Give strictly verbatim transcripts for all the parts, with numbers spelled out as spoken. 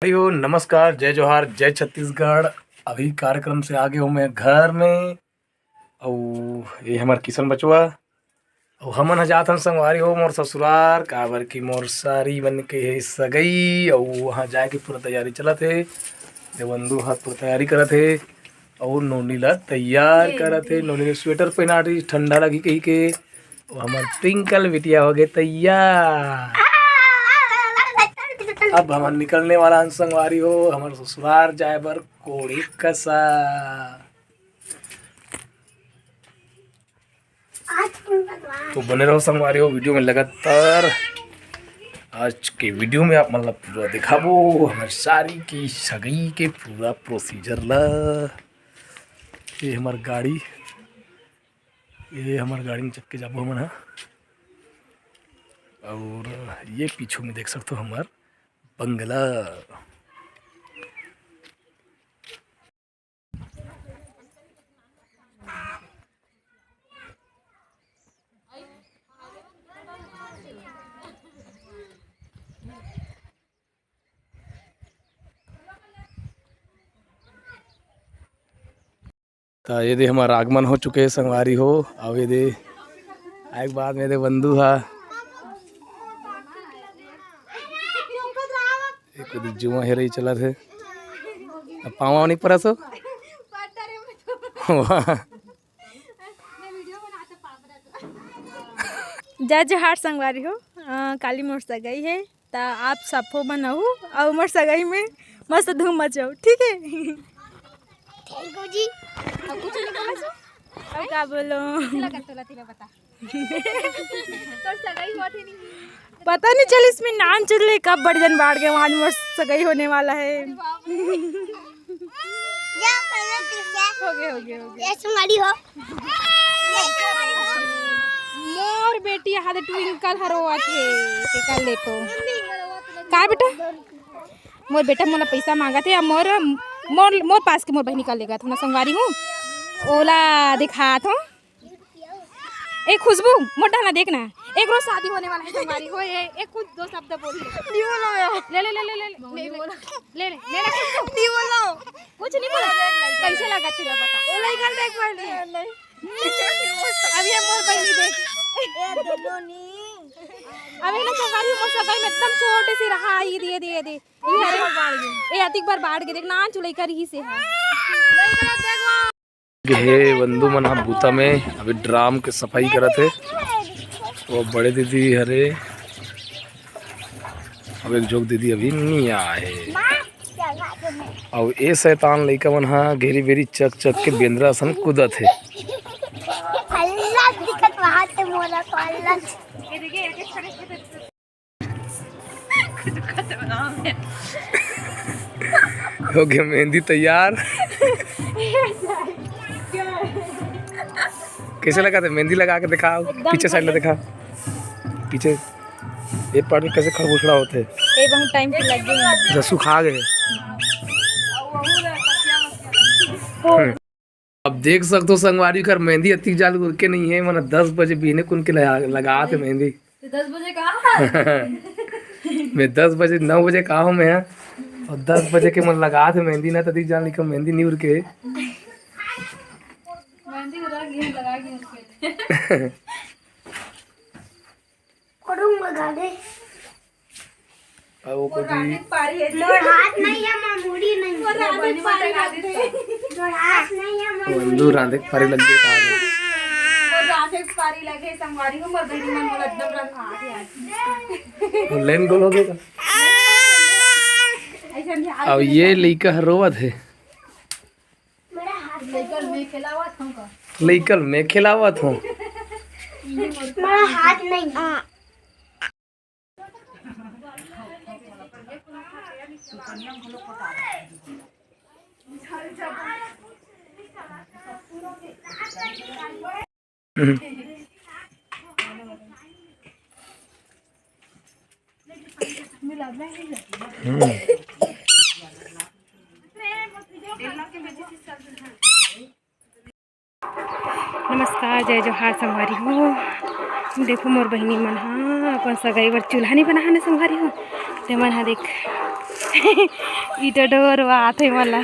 भाई हो, नमस्कार, जय जोहार, जय छत्तीसगढ़। अभी कार्यक्रम से आगे हूँ मैं घर में, अउ ये हमर किशन बचवा, अउ हमन ह जात हन संगवारी हो मोर ससुरार, काबर कि मोर सारी मन के हे सगई, अउ वहाँ जाए के पूरा तैयारी चलत हे। देवंदु ह पूरा तैयारी करत हे, अउ नोनी ला तैयार करत हे। नोनी ने स्वेटर पहना रही, ठंडा लगी कही के। वो हमर ट्विंकल बिटिया हो गए तैयार। अब हमन निकलने वाला हन संगवारी हो, हमर ससुरार जाए बर कोड़ी कसा। तो बने रहो संगवारी हो वीडियो में लगातार। आज के वीडियो में आप मन ला पूरा दिखाबो हमर सारी की सगई के पूरा प्रोसीजर ला। ये हमर गाड़ी, ये हमर गाड़ी में चक्के जाबो हमन ह। और ये पीछू में देख सकते हो हमर बंगला। त ये दे हमर आगमन हो चुके हे संगवारी हो। अब ये दे आए के बाद में ये दे बंधु हा एक दे जुआ हेरई चलत हे। अब पाँव नहीं परस हो। वाह। जय जोहार संगवारी हो। अ, काली मोर सगाई हे, त आप सफो बनाहू अउ मोर सगाई में मस्त धूम मचाऊ, ठीक है? थैंक यू जी। अब कुछ नहीं बोला सो? अब का बोलो? तिला कर, तिला, तिला बता। तोर सगाई होत हे नहीं? पता नहीं चलिस में नान चुले कब बड़ जन बाढ़ गए, वहाँ मोर सगाई होने वाला है। अरे बाप रे। हो गए, हो गए, हो गए। ये सुंगाड़ी हो। मोर बेटी हाथ ट्विंकल हर रोवत हे, टिकल ले तो। का बेटा? मोर बेटा मोला पैसा मांगत हे, अब मोर, मोर, मोर पास के मोर बहिनी का लेगत हूँ ना संगवारी हूँ, ओला दिखात हूँ। ए खुशबू, मोर डहना देख ना, एक रोज शादी होने वाला है संगवारी हो, ए, एक कुछ दो शब्द बोल ले। नहीं बोला मैं। ले, ले, ले, ले, ले, ले, ले, ले, ले, ले, ले, खुशबू। नहीं बोला। कुछ नहीं बोला। कैसे लगा तेरा बता? वो लड़का देख पहले। नहीं। अब ये मोर बहिनी देख। ए, दोनों नहीं। अब ये ना संगवारी मोर सगाई में एकदम छोटे से रहा, ये दे, ये दे, ये दे। ये अतिक बार बाढ़ गए, देख ना चुलई कर ही से है। हे बंधु मन ह बूता में अभी ड्राम के सफाई करत हे। वो बड़े दीदी हरे, अब एक झोंक दीदी अभी नहीं आए। अउ ए शैतान लइका मन ह घेरी बेरी चक चक के बेंदरा असन कूदत हे। अल्लाह दिखत वहां से मोला तो अल्लाह। हो गया मेहंदी तैयार। कैसे लगा था मेहंदी लगा के दिखा, एकदम पीछे साइड में दिखा, पीछे ये पार्ट में कैसे खरबूसड़ा होते हैं। ये बहुत टाइम की लग गई। रसू खा गए। अब देख सकते हो संगवारी कर मेहंदी अतिक जाल उरके नहीं है, मतलब दस बजे बिहने कुन के लगा, लगा थे मेहंदी। तो दस बजे कहाँ? मैं दस बजे, नौ बजे कहा हूँ मैं, और दस बजे के मन लगा थे मेहंदी ना, तदी जान लिखा मेहंदी नहीं उरके। मेहंदी उड़ा गई, लगा गई उसके। करूँगा गाने। अब वो मोर कभी राधे के पारी है। मोर हाथ नहीं है, मोर मुड़ी नहीं। मोर राधे के पारी लग गई। मोर हाथ नहीं है, मोर मुड़ी बंधु नहीं। राधे के पारी लग गई, कहा गई। मोर राधे के पारी लगे, संगवारी हो, मोर बहिनी मन मोला एकदम रंगा के आज। वो लेन गोल हो गया। ऐसा नहीं, आज अब ये लइका ह रोवत हे। लइकल में खेलावत हूँ। मेरा हाथ नहीं। नमस्कार, जय जोहार संगवारी हो। देखो मोर बहिनी मन ह अपन सगाई बर चूल्हा नहीं बना है ना संगवारी हो। ते मन ह देख ईटा डोरवात हे मोला।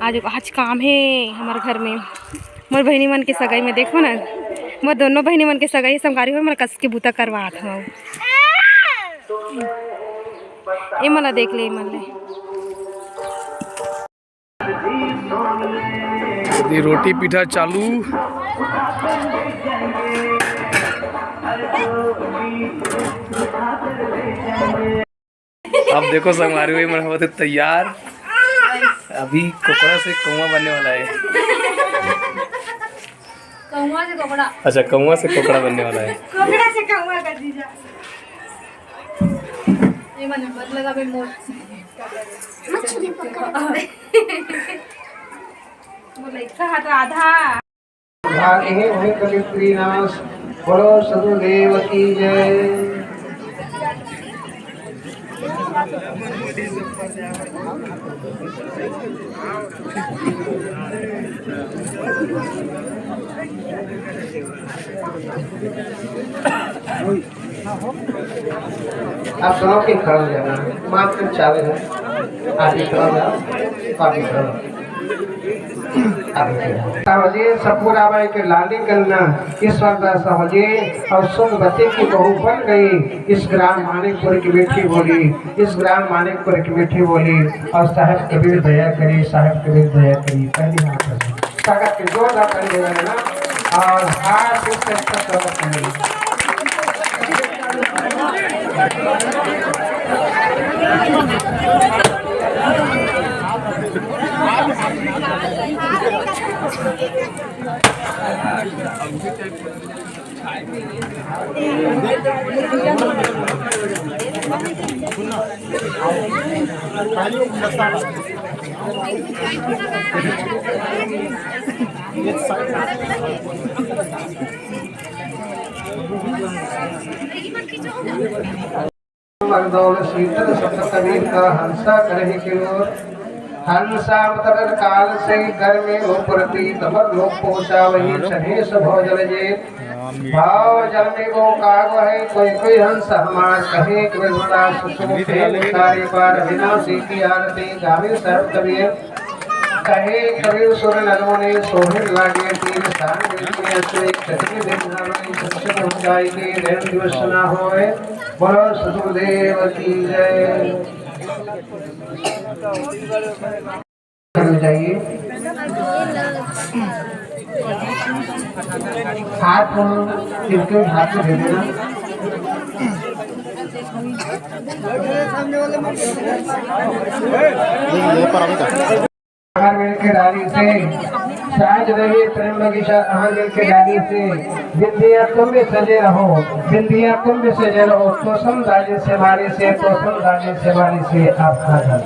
आज, आज काम हे हमर घर में, मोर बहिनी मन के सगाई में। देखो ना, मोर दोनों बहिनी मन के सगाई संगवारी हो, मोला कस के बूता करवात हव। ए मोला देख ले, ए मन ले। ये रोटी पीठा चालू। अब देखो संगवारी हो, मन होवत हे तैयार। अभी कोकड़ा से कौवा बनने वाला है। कौवा से कोकड़ा। अच्छा, कौवा से कोकड़ा बनने वाला है। कोकड़ा से कौवा का जीजा। ये मन बद लगा बे मोर। मछली पकड़। वो लइका हा तो आधा। भागे हुए कवि प्रीनाश, बोलो सदगुरुदेव की जय। आप दोनों के खड़ा हो जाना, मात्र चावे है, आगे खड़ा हो जाओ, आगे खड़ा हो। आगे खड़ा हो। साहू जी, सपूरा बाई के लाली कन्या ईश्वर दास साहू जी और सुख बती की बहू बन गई। इस ग्राम मानिकपुर की मीठी बोली, इस ग्राम मानिकपुर की मीठी बोली। और साहब कबीर दया करी, साहब कबीर दया करी। पहली हाथ पर। स्वागत के जोरदार ताली बजाना और हाथ से अच्छा स्वागत करें। मगदौल शीतल शब्द कबीर का हंसा करहि के ओर। हंसा अवतरण काल से घर में हो प्रतीत अमर लोक पहुँचा वही सहेष भव जल जे। भाव जल में वो काग है कोई कोई हंस हमार कहे केवल बड़ा सुसुम खेल तारे पार अविनाशी की आरती गावे सर्व कबीर। कहे कबीर सुर नर मुनि सोहर लागे तीर सान में अश्विनी कठिन दिन हरई संसद हो जाए के नैन दिवस न होए। बोलो सतगुरुदेव की जय। करने जाइए। हाथ को इनके हाथ में दे देना। अमर मिल के डाली से, साज रहे प्रेम बगीचा अमर मिल के डाली से, बिंदिया तुम भी सजे रहो, बिंदिया तुम भी सजे रहो, तोसम दाजे से मारी से, तोसम दाजे से मारी से आप साधन।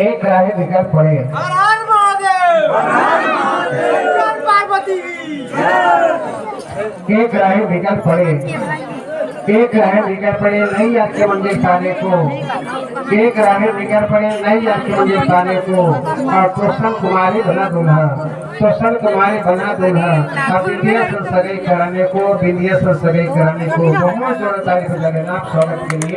एक राहे बिगड़ पड़े। हर हर महादेव। हर हर महादेव। शंकर पार्वती की। एक राहे बिगड़ पड़े। एक राहे बिगड़ पड़े, नहीं आके मंदिर पाने को। एक राहे बिगड़ पड़े, नहीं आके मंदिर पाने को। और कृष्ण कुमारी बना दूल्हा, कृष्ण कुमारी बना दूल्हा। अब बिंदिया से सगाई कराने को, बिंदिया से सगाई कराने को। बहुत जोरदार ताली बजा लेना आप स्वागत के लिए।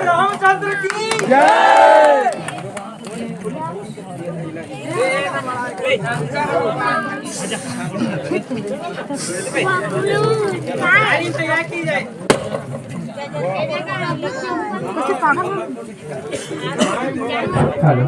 रामचंद्र की जय। हेलो।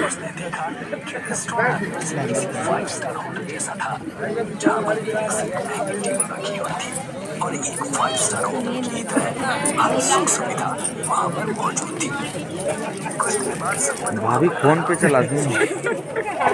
उसने देखा कि रेस्टोरेंट में से किसी फाइव स्टार होटल जैसा था, जहाँ पर एक से महंगी टेबल रखी हुई थी और एक फाइव स्टार होटल की तरह हर सुख सुविधा वहाँ पर मौजूद थी। कुछ देर बाद सब भाभी फोन पे चला दी।